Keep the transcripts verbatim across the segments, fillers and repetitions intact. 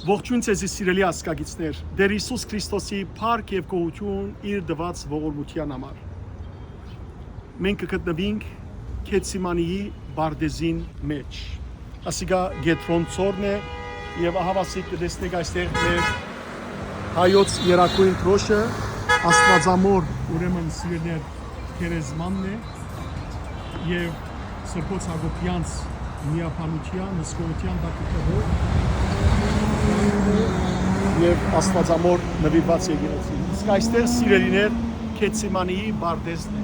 Ողջոյն ձեզի, սիրելի ազգագիցներ, Տէր Յիսուս Քրիստոսի փառք եւ գոհութիւն իր տուած ողորմութեան համար։ Մենք կը գտնուինք Գեթսեմանիի պարտէզին մէջ։ Ասիկա Կեդրոն ծորն է, եւ ահաւասիկ կը տեսնէք այստեղ մեր հայոց երագոյն դրոշը, Աստուածամոր, ուրեմն, սիրելիներ, գերեզմանն է, եւ Սրբոց Յակոբեանց միաբանութեան, հսկողութեան տակ գտնուող եւ Աստուածամոր նուիրուած եկեղեցին։ Իսկ այստեղ, սիրելիներ, Գեթսեմանիի պարտէզն է։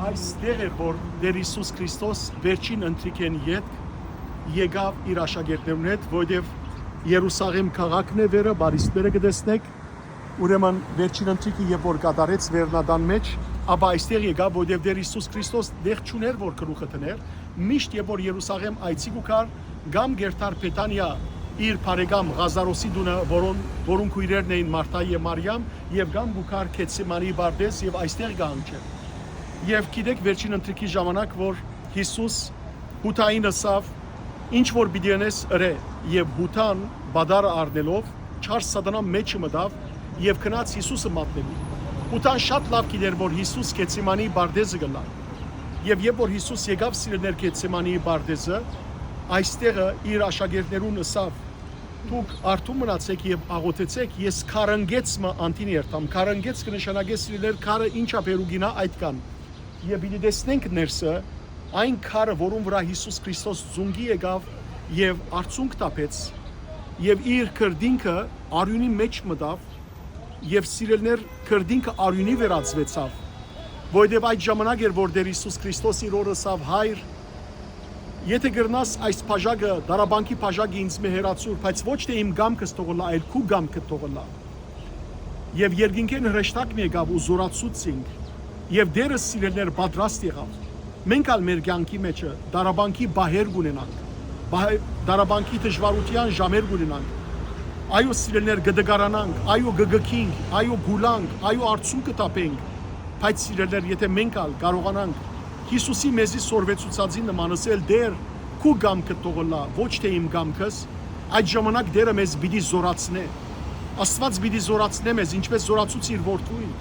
Այստեղ էր, որ Տէր Յիսուս Քրիստոս վերջին ընթրիքէն ետք եկաւ իր աշակերտներուն հետ, որովհետեւ Երուսաղէմ քաղաքն է վերը, պարիսպները կը տեսնէք, ուրեմն վերջին ընթրիքը երբ որ կատարեց վերնատան մէջ, ապա այստեղ եկաւ, որովհետեւ Տէր Յիսուս Քրիստոս տեղ չունէր, որ գլուխը դնէր, միշտ երբ որ Երուսաղէմ այցի կու գար, կամ կ'երթար Բեթանիա իր բարեկամ Ղազարոսի տունը, որուն, որուն քոյրերն էին Մարթա եւ Մարիամ, եւ կամ կու գար Գեթսեմանի պարտէզ եւ այստեղ կը հանգչէր։ Եւ գիտեք, վերջին ընթրիքի ժամանակ, որ Յիսուս Յուդային ըսաւ. «Ինչ որ պիտի ընես, ըրէ», եւ Յուդան պատառը առնելով, չար Սատանան մէջը մտաւ եւ գնաց Յիսուսը մատնելու։ Յուդան շատ լաւ գիտէր, որ Յիսուս Գեթսեմանի պարտէզը կ'ըլլայ։ Եւ երբ որ Յիսուս եկաւ, սիրելիներ, Գեթսեմանի պարտէզը, այստեղը իր աշակերտներուն ըսաւ. «Դուք արթուն մնացէք եւ աղօթեցէք, ես քարընկեց մը անդին երթամ»։ Քարընկեց կը նշանակէ, սիրելիներ, քարը ինչա բերու կինա, այդ կան։ Եւ պիտի տեսնենք ներսը, այն քարը, որուն վրայ Յիսուս Քրիստոս ծունկի եկաւ եւ արցունք թափեց, եւ իր քրտինքը արիւնի մէջ մտաւ, եւ, սիրելիներ, քրտինքը արիւնի վերածուեցաւ, որովհետեւ այդ ժամանակ էր, որ Տէր Յիսուս Քրիստոս իր օրը ըսաւ. «Հայր, եթէ կրնաս, այս բաժակը, դարաբանքի բաժակը ինձմէ հեռացուր, բայց ոչ թէ իմ կամքս թող ըլլայ, այլ քու կամքդ թող ըլլայ»։ Եւ երկնքէն հրեշտակ մը եկաւ ու զօրացուց զինք, եւ Տէրս, սիրելիներ, պատրաստ եղաւ։ Մենք ալ մեր կեանքի մէջը դարաբանքի պահեր կ'ունենանք, պահ-, դարաբանքի դժուարութեան ժամեր կ'ունենանք։ Այո, սիրելիներ, կը տկարանանք, այո, կը կքինք, այո, կ'ուլանք, այո, արցունք կը թափենք, բայց, սիրելիներ, եթէ մենք ալ կարողանանք Յիսուսի մեզի սորվեցուցածին նման ըսել. «Տէր, քու կամքդ թող ըլլայ, ոչ թէ իմ կամքս», այդ ժամանակ Տէրը մեզ պիտի զօրացնէ։ Աստուած պիտի զօրացնէ մեզ, ինչպէս զօրացուց իր որդւոյն,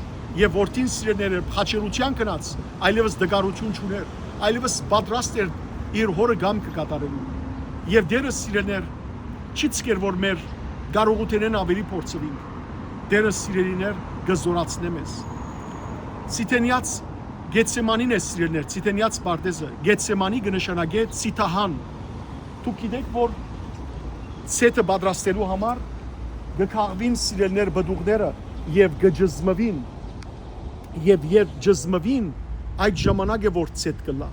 եւ որդին, սիրելիներ, երբ խաչերութեան գնաց, այլեւս տկարութիւն չունէր, այլեւս պատրաստ էր իր հօրը կամքը կատարելու։ Եւ Տէրս, սիրելիներ, չի ցկեր, որ մեր կարողութենէն աւելի փորձուինք։ Տէրս, սիրելիներ, կը զօրացնէ մեզ։ Ցիտենեաց Գեթսեմանին է, սիրելիներ, Ցիտենեաց պարտէզը։ Գեթսեմանի կը նշանակէ Ցիտահան։ Դուք գիտէք, որ ցեթը պատրաստելու համար կը քաղուին, սիրելիներ, պտուղները եւ կը ճզմուին, եւ երբ ճզմուին, այդ ժամանակ է, որ ցեթ կ'ըլլայ։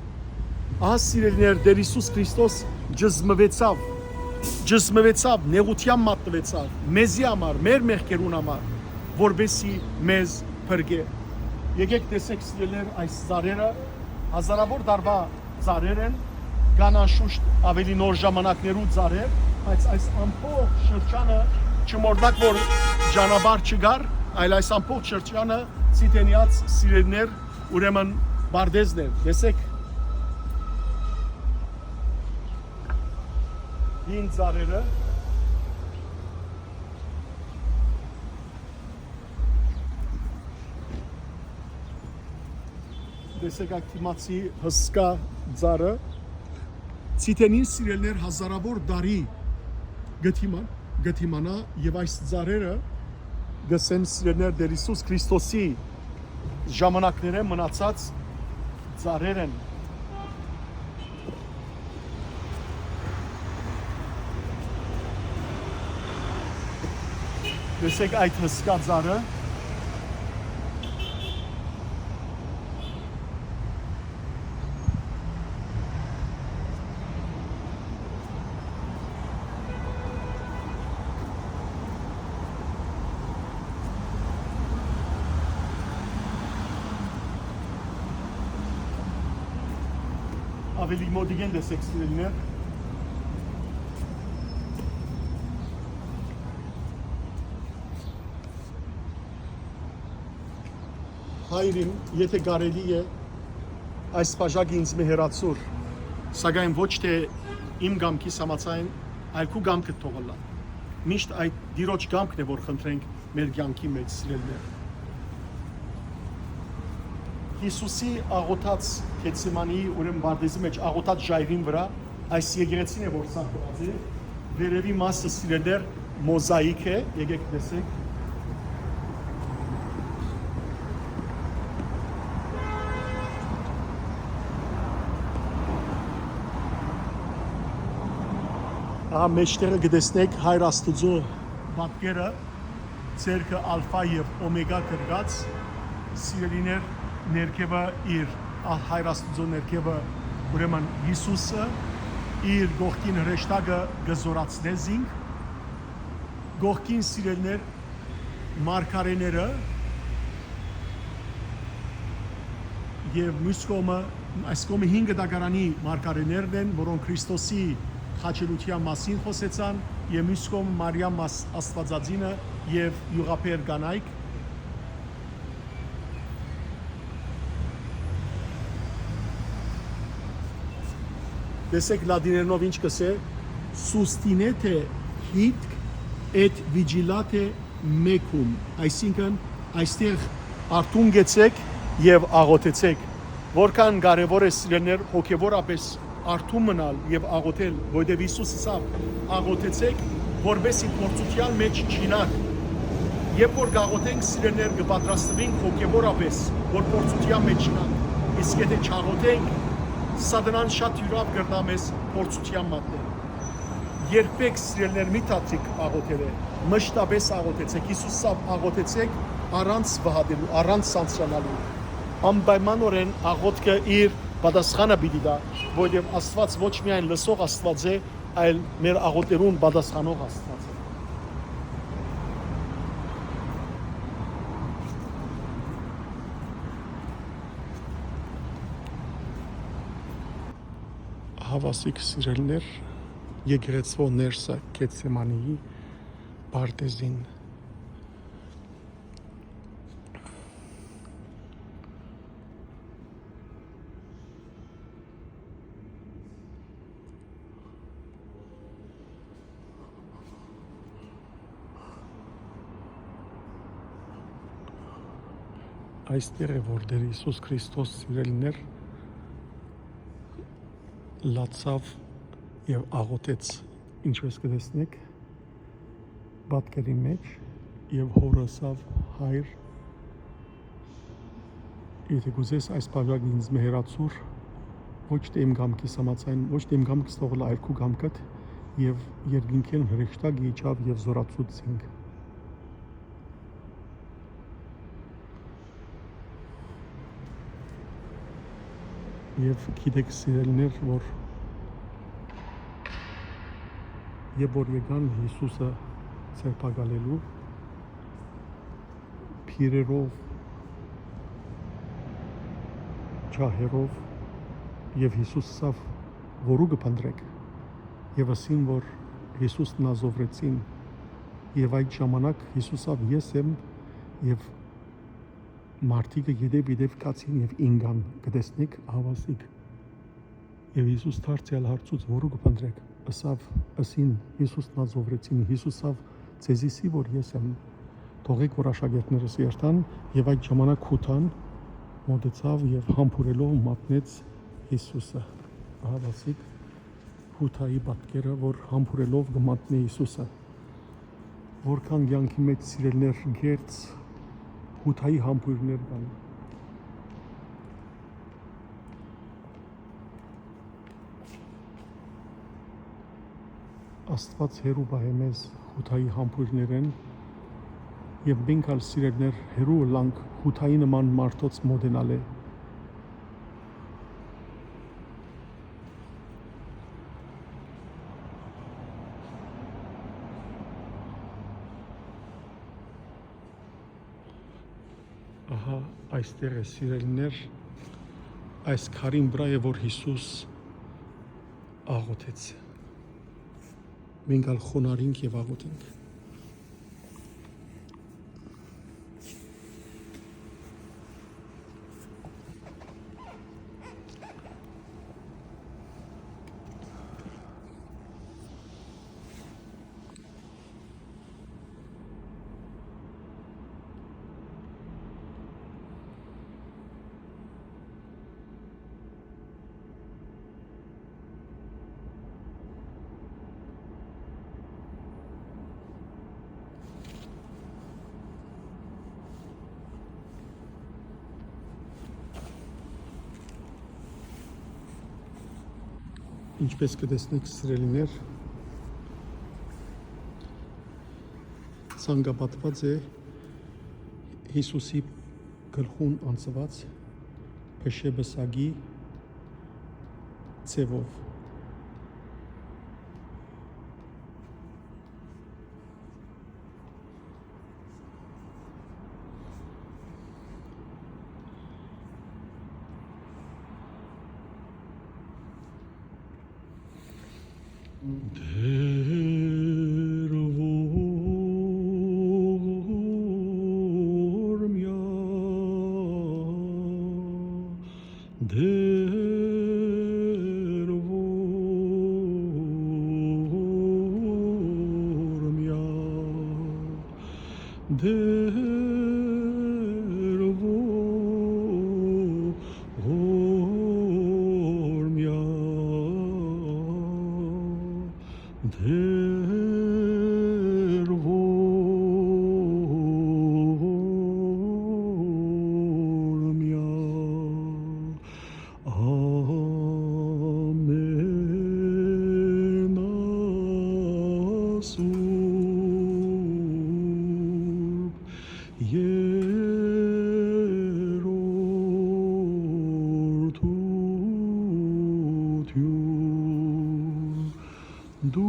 Ահա, սիրելիներ, Տէր Յիսուս Քրիստոս ճզմուեցաւ, ճզմուեցաւ, նեղութեան մատնուեցաւ, մեզի համար, մեր մեղքերուն համար, որպեսզի մեզ փրկէ։ Եկեք տեսեք, սիրելիներ, այս ծառերը, հազարավոր տարուայ ծառեր են, կան անշուշտ աւելի նոր ժամանակներու ծառեր, բայց այս ամբողջ շրջանը, չմոռնաք, որ ճանապարհ չկար, այլ այս ամբողջ շրջանը Ցիտենեաց, սիրելիներ, ուրեմն պարտէզն էր, տեսեք, հին ծառերը։ Տեսեք, այդ դիմացի հսկայ ծառը, Ցիտենին, սիրելիներ, հազարավոր տարի կը դիման-, կը դիմանայ, եւ այս ծառերը, կ'ըսեմ, սիրելիներ, Տէր Յիսուս Քրիստոսի ժամանակներէն մնացած ծառեր են։ Տեսեք այդ հսկայ ծառը։ Աւելի մօտիկէն տեսեք, սիրելիներ։ Հայր իմ, եթէ կարելի է, այս բաժակը ինձմէ հեռացուր, սակայն ոչ թէ իմ կամքիս համաձայն, այլ քու կամքդ թող ըլլայ։ Միշտ այդ Տիրոջ կամքն է, որ խնդրենք մեր կեանքի մէջ, սիրելիներ։ Յիսուսի աղոթած Գեթսեմանիի, ուրեմն պարտէզի մէջ աղոթած ժայռին վրայ, այս եկեղեցին է, որ սարքուած է, վերեւի մասը, սիրելիներ, մոզաիք է, եկեք տեսեք։ Ահա մեջտեղը կը տեսնեք Հայր Աստուծոյ պատկերը, ձեռքը ալֆա եւ օմեգա կրկած, սիրելիներ, ներքեւը իր, ա, Հայր Աստուծոյ ներքեւը, ուրեմն Յիսուսը, իր կողքին հրեշտակը կը զօրացնէ զինք, կողքին, սիրելիներ, մարգարէները եւ մյուս կողմը, այս կողմը հինգ դագարանի մարգարէներն են, որոնք Քրիստոսի խաչելութեան մասին խօսեցան, եւ մյուս կողմը Մարիամ Աս-, Աստուածածինը եւ իւղաբեր կանայք։ Տեսեք լատիներնով ինչ կ'ըսէ. «Sustinete hitc et vigilate mecum», այսինքն՝ այստեղ արթուն գեցեք եւ աղոթեցեք։ Որքան կարեւոր է, սիրելիներ, հոգեւորապէս արթուն մնալ եւ աղոթել, որովհետեւ Յիսուս ըսաւ. «Աղոթեցեք, որպեսզի փորձութեան մէջ չիյնաք»։ Երբ որ կաղոթենք, սիրելիներ, կը պատրաստուենք հոգեւորապէս, որ փորձութեան մէջ չիյնանք, իսկ եթէ չաղոթենք, Սատանան շատ իւրաւ կրնայ մեզ փորձութեան մատնել։ Երբեք, սիրելիներ, մի թաքցիք աղոթելէ, մշտապէս աղոթեցեք։ Յիսուս ըսաւ. «Աղոթեցեք առանց վհատելու, առանց սանձրանալու»։ Անպայմանօրէն աղոթքը իր պատասխանը պիտի տայ, որովհետեւ Աստուած ոչ միայն լսող Աստուած է, այլ մեր աղոթներուն պատասխանող Աստուած է։ Ահա, սիրելիներ, եկեղեցւոյ ներսը Գեթսեմանիի պարտէզին։ Այստեղ է, որ Տէր Յիսուս Քրիստոս, սիրելիներ, լացաւ եւ աղոթեց, ինչպես կը տեսնէք, պատկերի մէջ, եւ հօրը ըսաւ. «Հայր, եթէ կ'ուզես, այս բաժակը ինձմէ հեռացուր, ոչ թէ իմ կամքիս համաձայն, ոչ թէ իմ կամքս թողլայ, այլ քու կամքդ»։ Եւ երկնքէն հրեշտակ իջաւ եւ զօրացուց զինք։ Եւ գիտեք, սիրելիներ, որ երբ որ եկան Յիսուսը ձերբակալելու, փիրերով, ջահերով, եւ Յիսուս ըսաւ. «Որո՞ւ կը փնտռէք»։ Եւ ըսին, որ Յիսուս Նազովրեցին։ Եւ այդ ժամանակ Յիսուս ըսաւ. «Ես եմ»։ Եւ մարդիկը ետեւ-ետեւ գացին եւ ինկան, կը տեսնէք, ահաւասիկ։ Եւ Յիսուս դարձեալ հարցուց. «Որո՞ւ կը փնտռէք»։ Ըսաւ, ըսին, Յիսուս Նազովրեցին։ Յիսուս ըսաւ. «Ձեզի սի որ ես եմ, թողէք որ աշակերտներս երթան»։ Եւ այդ ժամանակ Յուդան մօտեցաւ եւ համբուրելով մատնեց Յիսուսը։ Ահաւասիկ Յուդայի պատկերը, որ համբուրելով կը մատնէ Յիսուսը։ Որքան կեանքի մէջ, սիրելիներ, կերծ Յուդայի համբոյրներ կան։ Աստուած հեռու պահէ մեզ Յուդայի համբոյրներէն, եւ մենք ալ, սիրելիներ, հեռու ըլլանք Յուդայի նման մարդոց մօտենալէ։ Ահա այստեղ է, սիրելիներ, այս քարին վրայ է, որ Յիսուս աղոթեց։ Մենք ալ խոնարհինք եւ աղոթենք։ Ինչպէս կը տեսնէք, սիրելիներ, ցանկապատուած է Յիսուսի գլխուն անցուած փշե պսակի ձեւով։ Տէր ողորմեա, Տէր ողորմեա, Տէր ողորմեա, Տէր ողորմեա, ամենասուրբ երրորդութիւն, դուր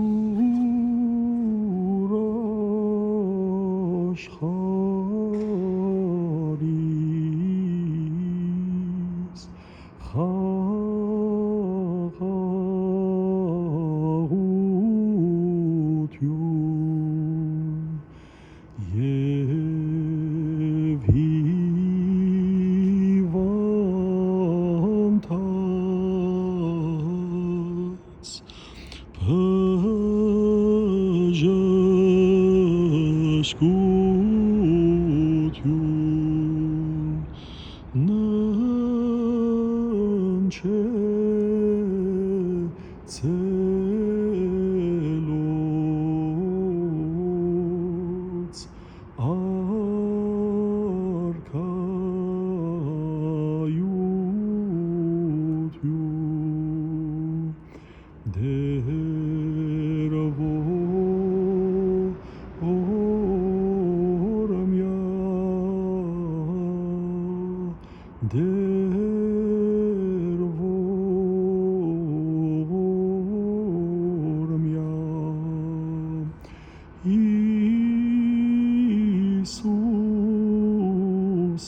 աշխարհիս խաղաղութիւն եւ հիւանդանոց բժշկութիւն, ննջեցելոց արքայութիւն, Տէր ողորմեա, Տէր ողորմեա, Յիսուս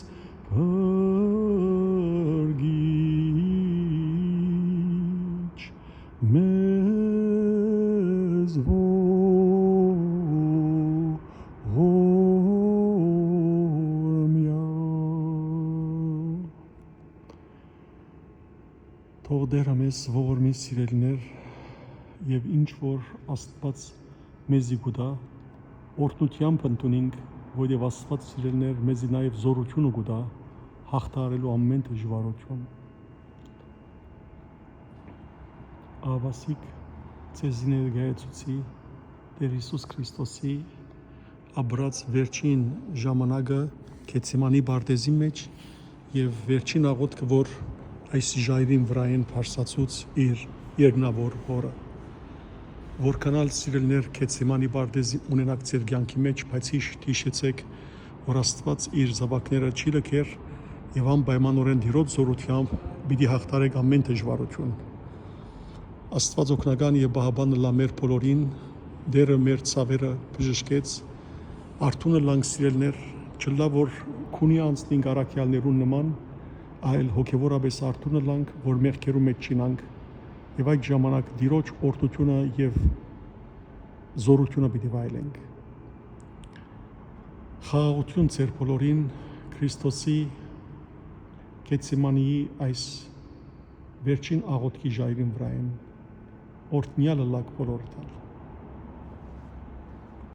փրկիչ, մեզ ողորմեա։ Թող Տէրը մեզ ողորմի, սիրելիներ, եւ ինչ որ Աստուած մեզի կու տայ, օրհնութեամբ ընդունինք, որովհետեւ Աստուած, սիրելիներ, մեզի նաեւ զօրութիւնը կու տայ յաղթահարելու ամէն դժուարութիւն։ Ահա ասիկա ձեզի ներկայացուցի Տէր Յիսուս Քրիստոսի ապրած վերջին ժամանակը Գեթսեմանի պարտէզի մէջ եւ վերջին աղօթքը, որ այս ժայռին վրայէն բարձրացուց իր երկնաւոր Հօրը։ Որքան ալ, սիրելիներ, Գեթսեմանի պարտէզի ունենաք ձեր կեանքի մէջ, բայց հիշ-, հիշեցէք, որ Աստուած իր զաւակները չի լքեր եւ անպայմանօրէն Տիրոջ զօրութեամբ պիտի յաղթարէք ամէն դժուարութիւն։ Աստուած օգնական եւ պահապան ըլլայ մեր բոլորին, Տէրը մեր ցաւերը բժշկեց, արթուն ըլլանք, սիրելիներ, չըլլայ որ քունի անցնինք առաքեալներուն նման, այլ հոգեւորապէս արթուն ըլլանք, որ մեղքերու մէջ չիյնանք, եւ այդ ժամանակ Տիրոջ օրհնութիւնը եւ զօրութիւնը պիտի վայելենք։ Խաղաղութիւն ձեր բոլորին, Քրիստոսի Գեթսեմանիի այս վերջին աղօթքի ժայռին վրայէն, օրհնեալ ըլլաք բոլորդ ալ։